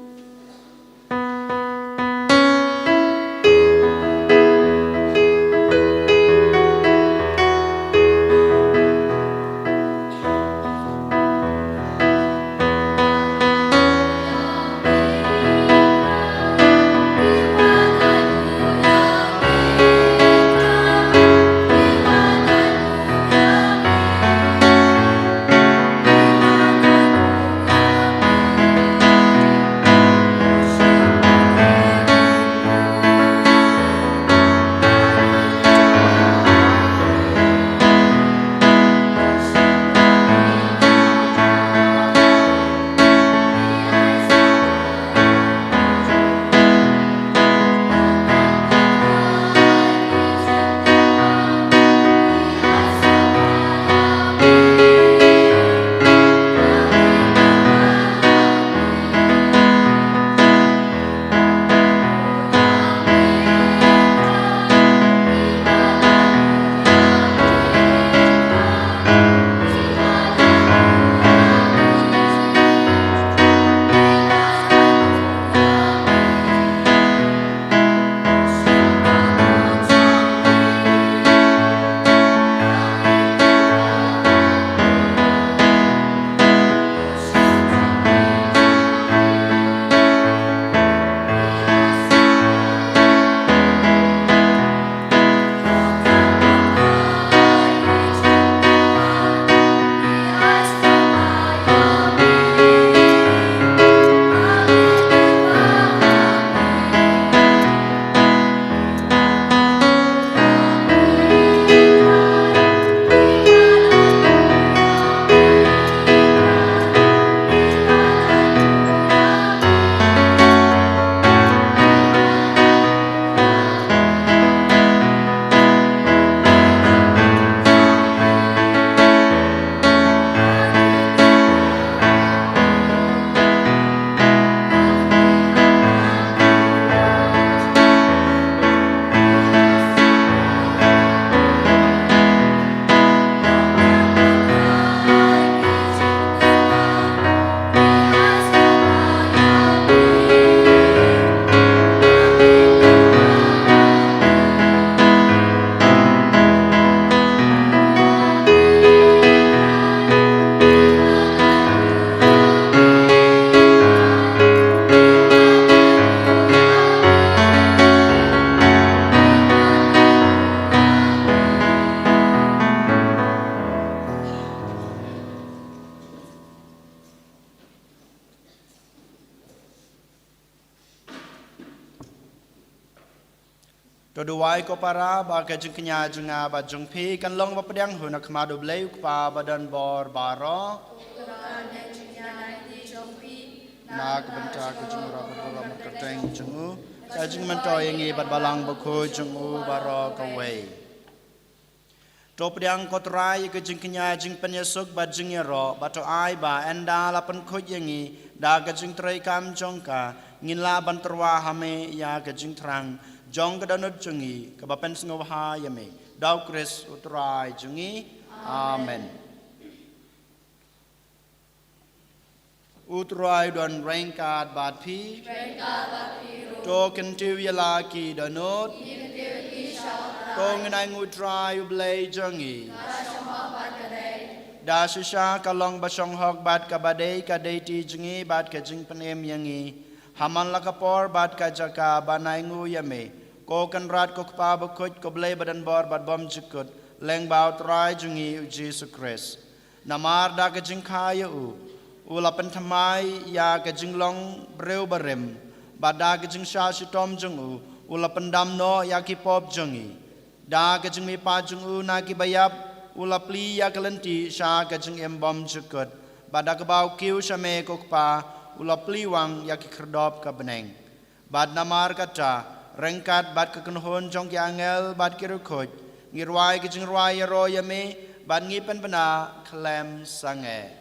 To duwai ko para ba ka jingkñia jong nga bad jong phi kan long ba pdiang hun ha khmat U Blei U Kpa ba don bor baroh. Na ka bynta ka jingïarap baroh markateng jong u, ka jingmyntoi ïa ngi bad Balang Bakhuid jong u baroh kawei. To pdiang ko Trai ïa ka jingkñia, jingpynïasuk bad jingïaroh, bad to ai ba ynda la pynkhuid ïa ngi da ka jingtrei kam jong ka, ngin lah ban tyrwa ha me ïa ka jingthrang jong ka dohnud jong ngi kaba pynsngewbha ïa me. Da U Khrist U Trai jong ngi. Amen. U Trai u don ryngkat bad phi. Ryngkat bad phi ruh. To kyntiew ïa la ki dohnud. Ngi kyntiew ïa ki sha U Trai. To ngin ainguh Trai U Blei jong ngi. Ka shong hok bad ka dei. Da shisha ka long ba shong hok bad kaba dei ka dei ti jong ngi bad ka jingpynim ïa ngi. Ha man la ka por bad ka jaka ban ai nguh ïa me, ko Kynrad, ko Kpa bakhuid, ko Blei badonbor bad bymjukut, lyngba U Trai jong ngi U Jisu Khrist. Namar da ka jingkha ïa u, u la pynthymmai ïa ka jinglong briew barim, bad da ka jingshah shitom jong u, u la pyndam noh ïa ki pop jong ngi. Da ka jingmihpat jong u na ki baïap, u la plie ïa ka lynti sha ka jingim bymjukut, bad da kaba u kiew sha me ko Kpa, u la plie wang ïa ki khyrdop ka bneng. Bad namar kata, ryngkat bad ka kynhun jong ki angel bad ki riewkhuid, ngi rwai ka jingrwai ïaroh ïa me, bad ngi pynbna khlem sangeh.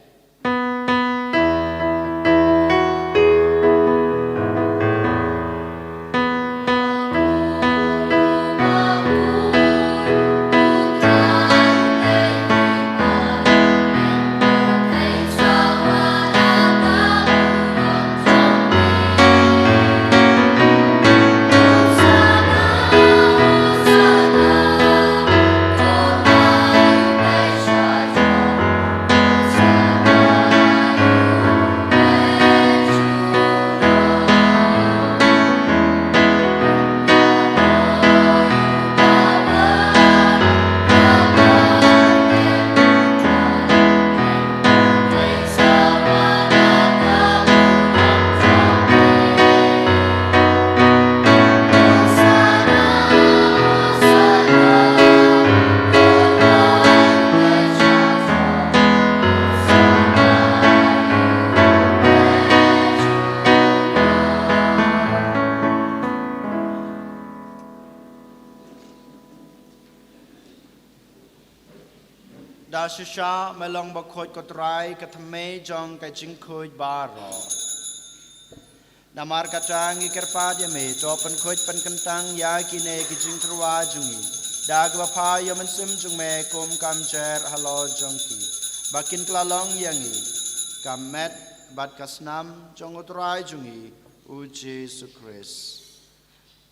Da shisha me long bakhuid ko Trai, ka thymmei jong ka jingkhuid baroh. Namar kata ngi kyrpad ïa me, to pynkhuid pynkyntang ïa kine ki jingtyrwa jong ngi da kaba phah ïa u Mynsiem jong me kum ka mjer halor jong ki, ba kin kylla long ïa ngi ka met bad ka snam jong U Trai jong ngi U Jisu Khrist.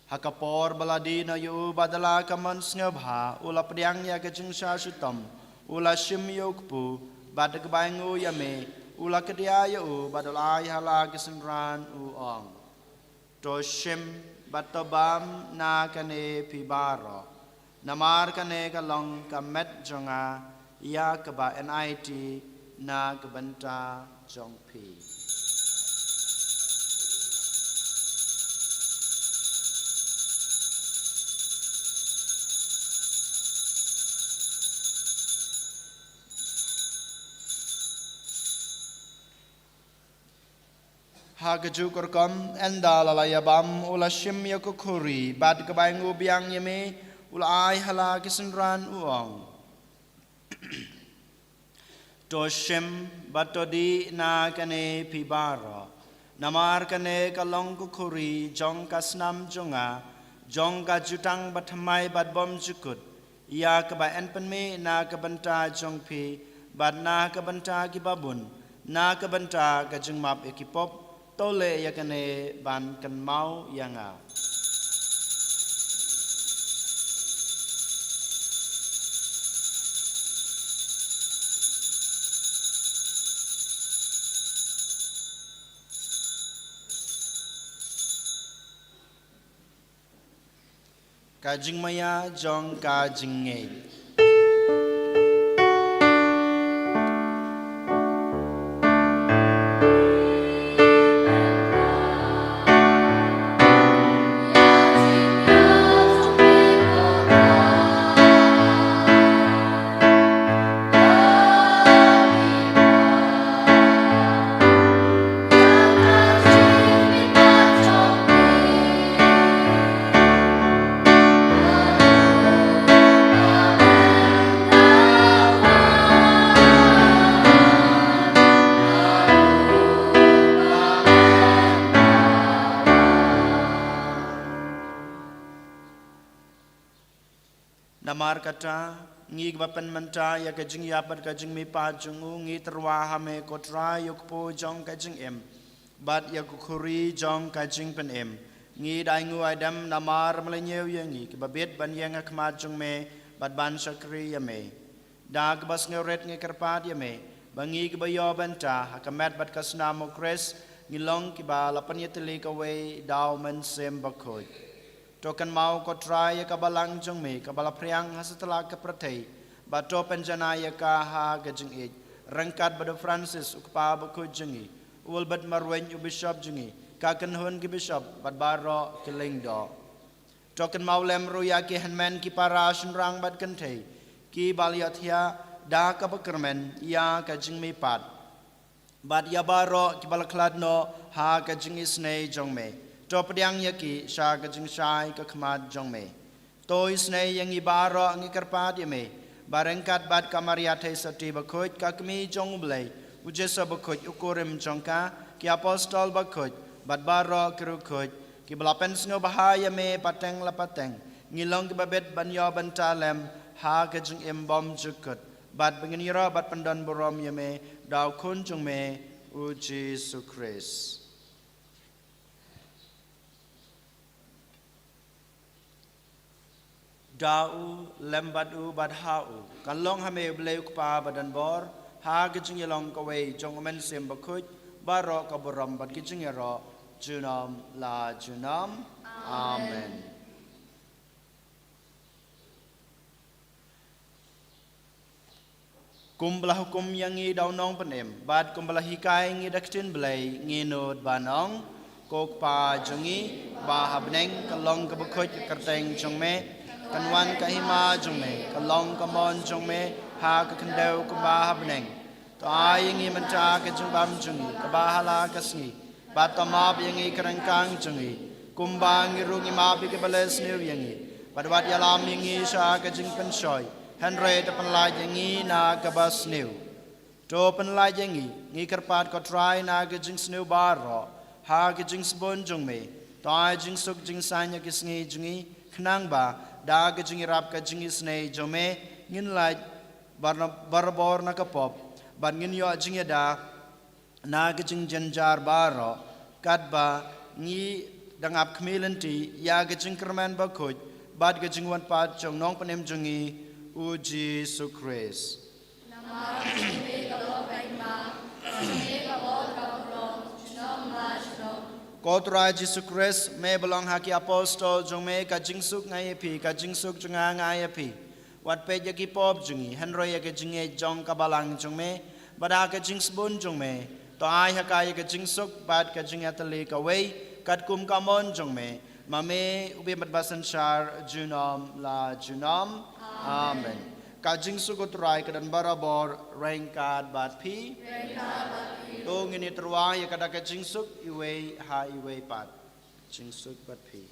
Ha ka por ba la dih noh ïa u, bad da la ka mon sngewbha, u la pdiang ïa ka jingshah shitom, u la shim ïa u kpu, bad da kaba ai nguh ïa me, u la kdiah ïa u, bad u la ai ha la ki synran, u ong: To shim bad to bam na kane phi baroh, namar kane ka long ka met jong nga, ïa kaba yn aiti na ka bynta jong phi. Ha kajuh ka rukom, ynda la la ïabam, u la shim ïa ka khuri, bad kaba ai nguh biang ïa me, u la ai ha la ki synran, u ong: To shim bad to dih na kane phi baroh, namar kane ka long ka khuri jong ka snam jong nga, jong ka jutang bathymmai bad bymjukut, ïa kaba yn pynmih na ka bynta jong phi, bad na ka bynta ki babun, na ka bynta ka jingmap ïa ki pop. To leh ïa kane ban kynmaw ïa nga. Ka jingmaïa jong ka jingngeit. Namar kata, ngi kiba pynmynta ïa ka jingïap bad ka jingmihpat jong u, ngi tyrwa ha me ko Trai ïa u kpu jong ka jingim, bad ïa ka khuri jong ka jingpynim. Ngi da ai nguh ai dem namar me la ñiew ïa ngi kiba bit ban ïeng ha khmat jong me bad ban shakri ïa me. Da kaba sngewrit ngi kyrpad ïa me ba ngi kiba ïoh bynta ha ka met bad ka snam u Khrist, ngi long kiba la pynïatylli kawei da u Mynsiem Bakhuid. To kynmaw ko Trai ïa ka balang jong me kaba la phriang ha satlak ka pyrthei, bad to pynjanai ïa ka ha ka jingïeit, ryngkat bad u Francis u kpa bakhuid jong ngi, u Albert Marwein u bishop jong ngi, ka kynhun ki bishop bad baroh ki lyngdoh. To kynmaw lem ruh ïa ki hynmen ki para shynrang bad kynthei kiba la ïohthiah da kaba kyrmen ïa ka jingmihpat, bad ïa baroh kiba la khlad noh ha ka jingisynei jong me. To pdiang ïa ki sha ka jingshai ka khmat jong me. To isynei ïa ngi baroh, ngi kyrpad ïa me, ba ryngkat bad ka Maria Theisotti bakhuid, ka Kmie jong U Blei, u Jisu bakhuid u kurim jong ka, ki apostol bakhuid, bad baroh ki riewkhuid kiba la pynsngewbha ïa me pateng la pateng, ngi long kiba bit ban ïoh bynta lem ha ka jingim bymjukut, bad ba ngin ïaroh bad pyndon burom ïa me da u Khun jong me, u Jisu Khrist. Da u, lem bad u, bad ha u, kan long ha me U Blei u Kpa badonbor, ha ka jingïalong kawei jong U Mynsiem Bakhuid, baroh ka burom bad ka jingïaroh junom la junom. Amen. Kumba la hukum ïa ngi da u Nongpynim, bad kumba la hikai ïa ngi da ka ktien Blei, ngin nud ban ong: Ko Kpa jong ngi ba ha bneng, ka long kaba khuid ka kyrteng jong me, kan wan ka hima jong me, ka long ka mon jong me ha ka khyndew kumba ha bneng. To ai ïa ngi mynta ka jingbam jong ngi kaba ha la ka sngi, bad to map ïa ngi ka ryngkang jong ngi, kumba ngi ruh ngi map ïa kiba leh sniew ïa ngi, bad wat ïalam ïa ngi sha ka jingpynshoi, hynrei to pynlait ïa ngi na kaba sniew. To pynlait ïa ngi, ngi kyrpad ko Trai, na ka jingsniew baroh ha ka jingsbun jong me. To ai jingsuk jingsaiñ ïa ki sngi jong ngi, khnang ba da ka jingïarap ka jingisynei jong me, ngin lait barna-, barabor na ka pop, bad ngin ïoh jingïada na ka jingjynjar baroh, katba ngi dang ap khmih lynti ïa ka jingkyrmen bakhuid bad ka jingwan pat jong u Nongpynim jong ngi, u Jisu Khrist. Namar sha me ka long ka hima, sha me ka long ka burom, junom la junom. Ko Trai Jisu Khrist, me ba la ong ha ki apostol jong me: Ka jingsuk nga ai ïa phi, ka jingsuk jong nga nga ai ïa phi. Wat peit ïa ki pop jong ngi, hynrei ïa ka jingïeit jong ka balang jong me, bad ha ka jingsbun jong me, to ai ha ka ïa ka jingsuk bad ka jingïatylli kawei, katkum ka mon jong me, ma me u bym bad ba synshar junom la junom. Amen. Ka jingsuk u Trai ka don barabor ryngkat bad phi. To ngin ïatyrwa ïa ka da ka jingsuk iwei ha iwei pat. Jingsuk bad phi.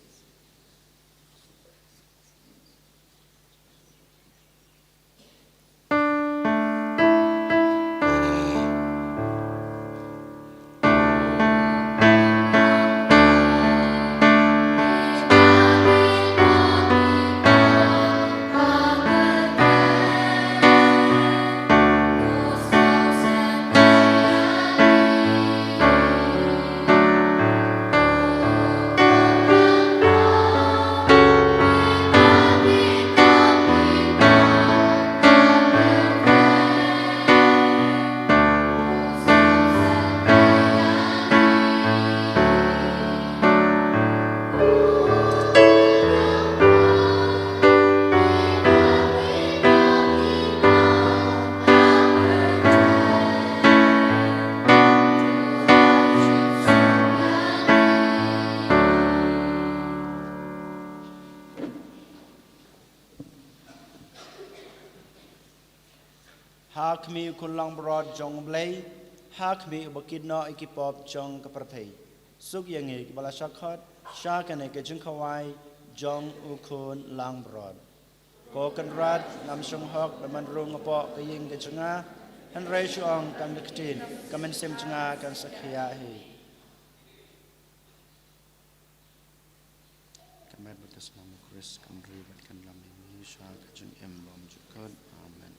Ha khmih u Khun langbrot jong U Blei, ha khmih uba kit noh ïa ki pop jong ka pyrthei. Suk ïa ngi kiba la shah khot sha kane ka jingkhawai jong u Khun langbrot. Ko Kynrad, ngam shong hok ba men rung hapoh ka ïing ka jong nga, hynrei shu ong tang da ka ktien, ka mynsiem jong nga kan sa khia hi. Ka met bad ka snam u Khrist kan ri bad kan lam ïa ngi sha ka jingim bymjukut. Amen.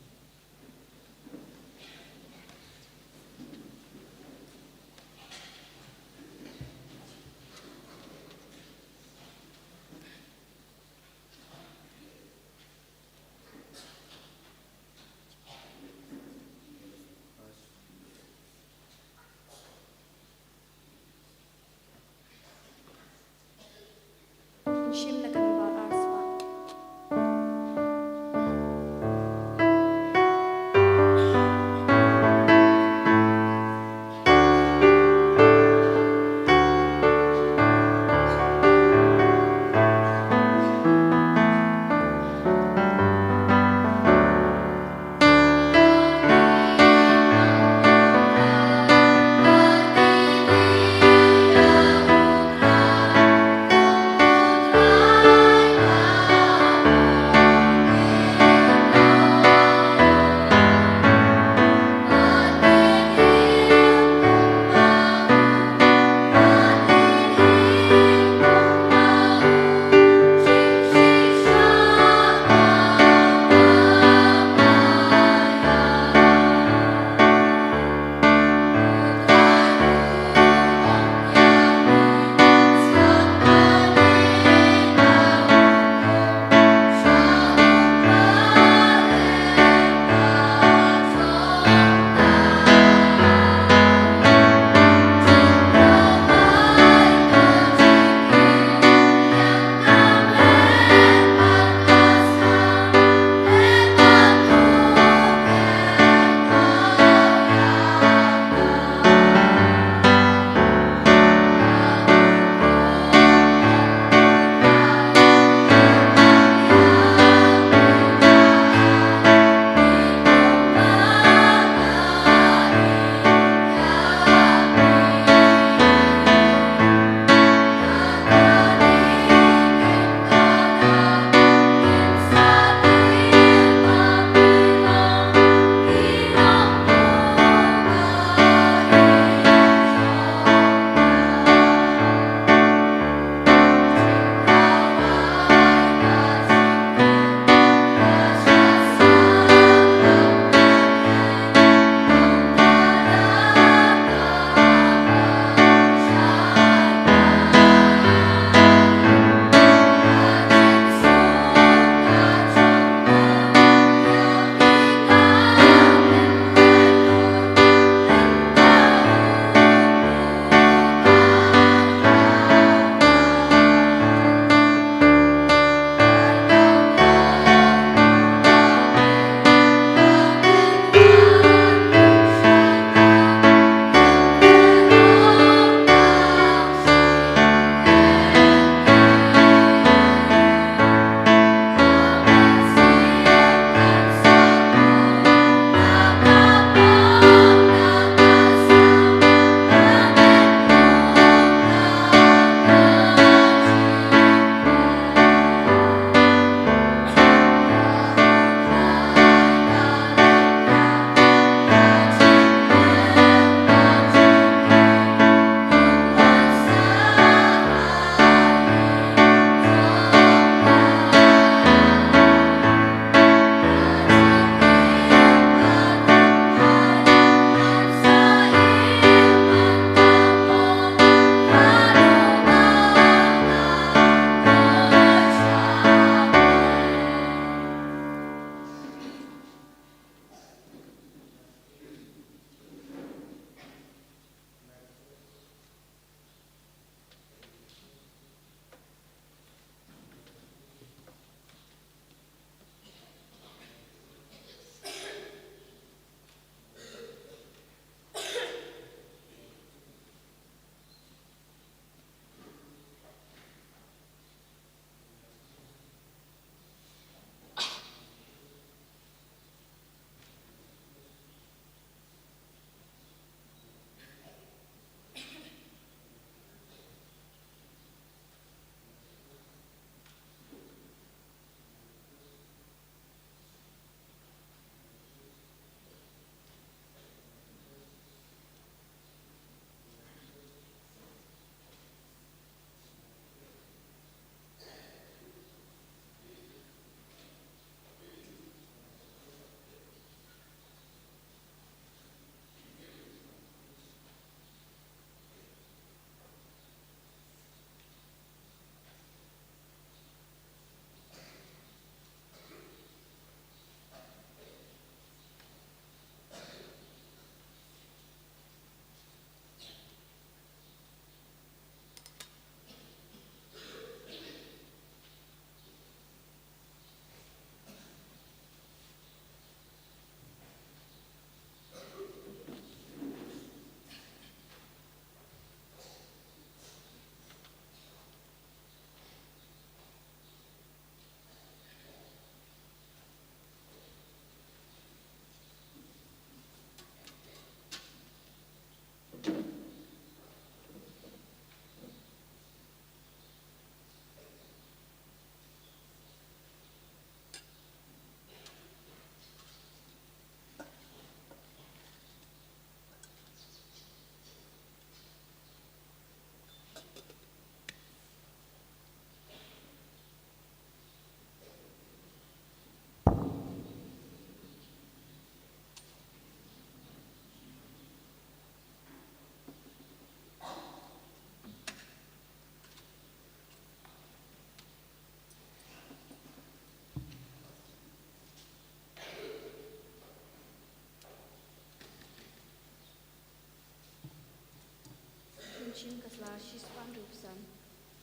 Ka sla shispah hynriewphew san.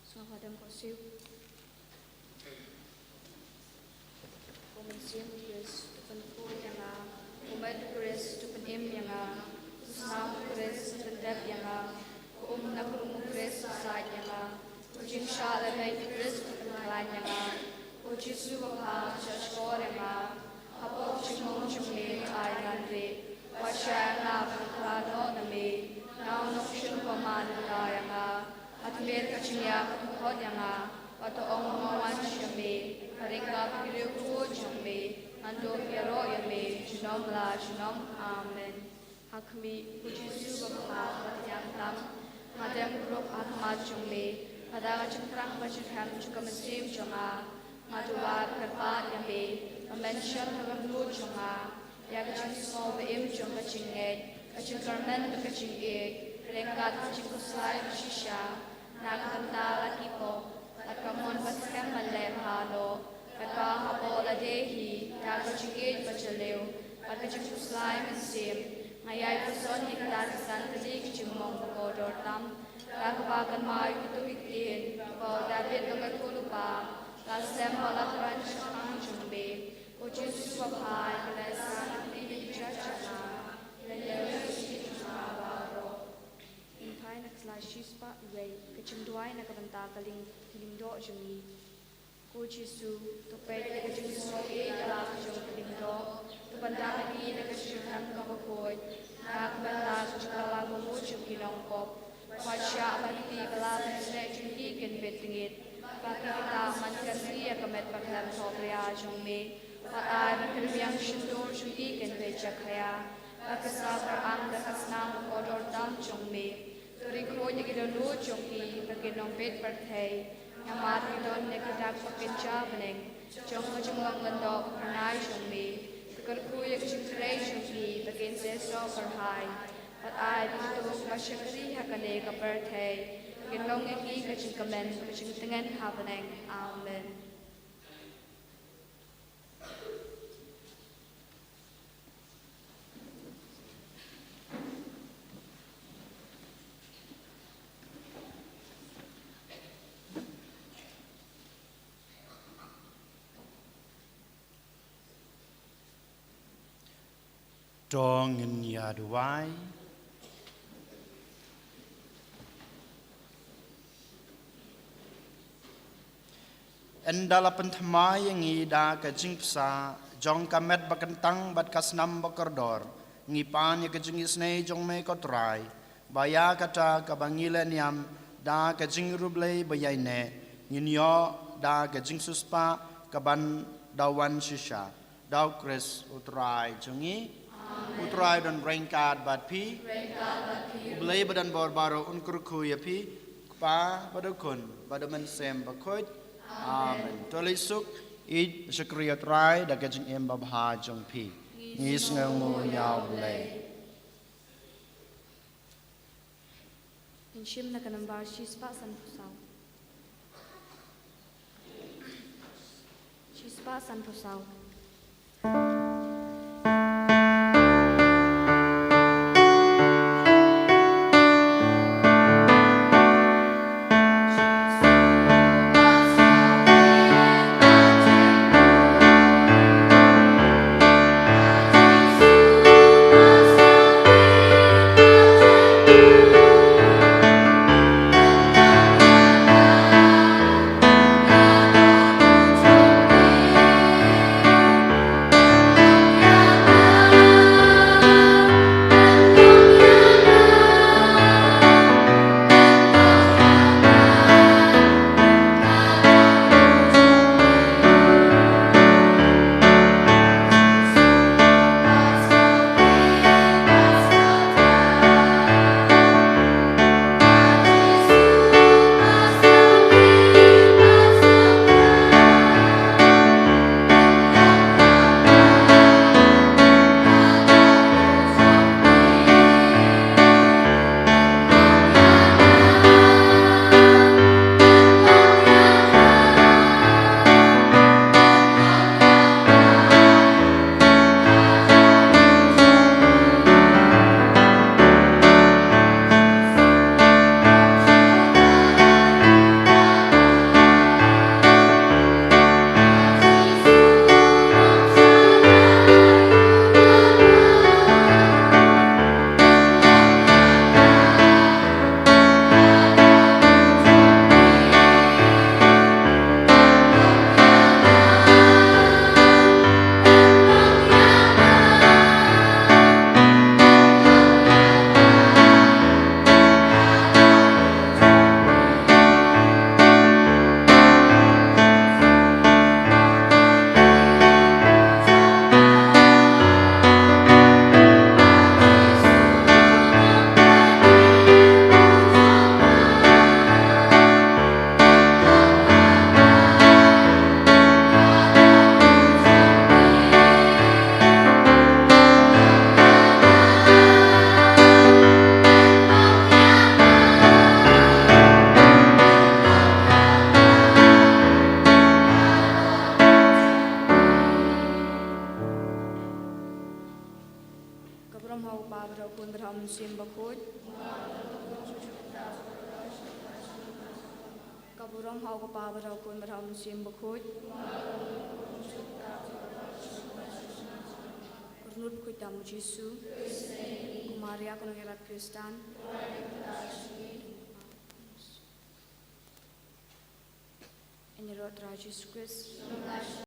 Sngewbha dang koh siew. Ko Mynsiem Khrist, to pynkhuid ïa nga. Ko met Khrist, to pynim ïa nga. Ko snam Khrist, to pyndep ïa nga. Ko um na ka rum Khrist, to sait ïa nga. Ko jingshah lehbeiñ Khrist, to pynkhlaiñ ïa nga. Ko Jisu babha, shah shkor ïa nga. Hapoh ka jingmong jong me, ai ngan rieh. Wat shah ïa nga ban kylla noh na me. Nga u nongshun bymman, khuslai ïa nga. Ha tmier ka jingïap to khot ïa nga. Wat ong nga wan sha me. Ha ryngkat ki riewkhuid jong me ngan duh ïaroh ïa me junom la junom. Amen. Ha khmih, ko Jisu babha, ba tyngiang tam, nga dem kurup ha khmat jong me. Lada ka jingthrang ba jyrhem jong ka mynsiem jong nga, nga duwai ba kyrpad ïa me ban mynsiem ha ka lyngngoh jong nga ïa ka jingsngew ba im jong ka jingngeit, ka jingkyrmen bad ka jingïeit, ryngkat ka jingkhuslai ba shisha na ka bynta la ki pop, bad ka mon ba skhem ban leh bha noh, bad ba hapoh lade hi da ka jingïeit ba jylliew bad ka jingkhuslai mynsiem, nga ïai pynsan ïa kita ki san tylli ki jingmong ba kordor tam, da kaba kynmaw ïa kito ki ktien ba u Dabid ba kyrkhu lypa, la slem bad la kren shaphang jong me. Ko Jisu babha, ïa ka leh sah na kine ki jait jaka, ïa ka leh sah jong nga baroh. Ngin phai na ka sla shispah wei, ka jingduwai na ka bynta ka lyng, ka lyngdoh jong ngi. Ko Jisu, to peit ïa ka jingsngewieit ka la ka jong ka lyngdoh, to pyndap ïa ngi da ka jingkyrkhu kaba khuid na ka bynta ka jingkylla bamut jong ki nongpop. Wat shah ba kito ki la leh jong ngi kin bit tngit, ba ki kita man kan ri ïa ka met ba khlem thohbria jong me. Wat ai ba ki rmiang shyntur jong ngi kin bit jakhaïa, ba ki sa kyrang da ka snam ba kordor tam jong me. To ri khuid ïa ki dohnud jong ki ba kin ym bit pyrthei, namar ki don ïa ki dak ba kynja bneng jong ka jinglong lyngdoh ba phyrnai jong me. To kyrkhu ïa ka jingtrei jong ki ba kin seh soh kyrhai. Bad ai ba kito kiba shakri ha kane ka pyrthei kin long ïa ki ka jingkmen, ka jingtngen ha bneng. Amen. To ngin ïa duwai. Ynda la pynthymmai ïa ngi da ka jingbsa jong ka met ba kyntang bad ka snam ba kordor, ngi pan ïa ka jingisynei jong me ko Trai, ba ïa kata kaba ngi la niam da ka jingriewblei ba ïaineh, ngin ïoh da ka jingsiewspah kaban da wan shisha. Da u Khrist u Trai jong ngi. Amen. U Trai don ryngkat bad phi. Ryngkat bad phi. U Blei ba don bor baroh un kyrkhu ïa phi. U Kpa bad u Khun bad u Mynsiem Bakhuid. Amen. Amen. To leit suk, ïeit shakri ïa u Trai da ka jingim babha jong phi. Ngi sngewnguh ïa u Blei. Ngin shim na ka nambar shispah sanphew saw. Shispah sanphew saw. Burom ha u Kpa bad ha u Khun bad ha u Mynsiem Bakhuid. Ka burom ha u Kpa bad ha u Khun bad ha u Mynsiem Bakhuid. Rnud bakhuid tam u Jisu. Ko Maria ko nongïarap Khristan. Ïaroh Trai Jisu Khrist.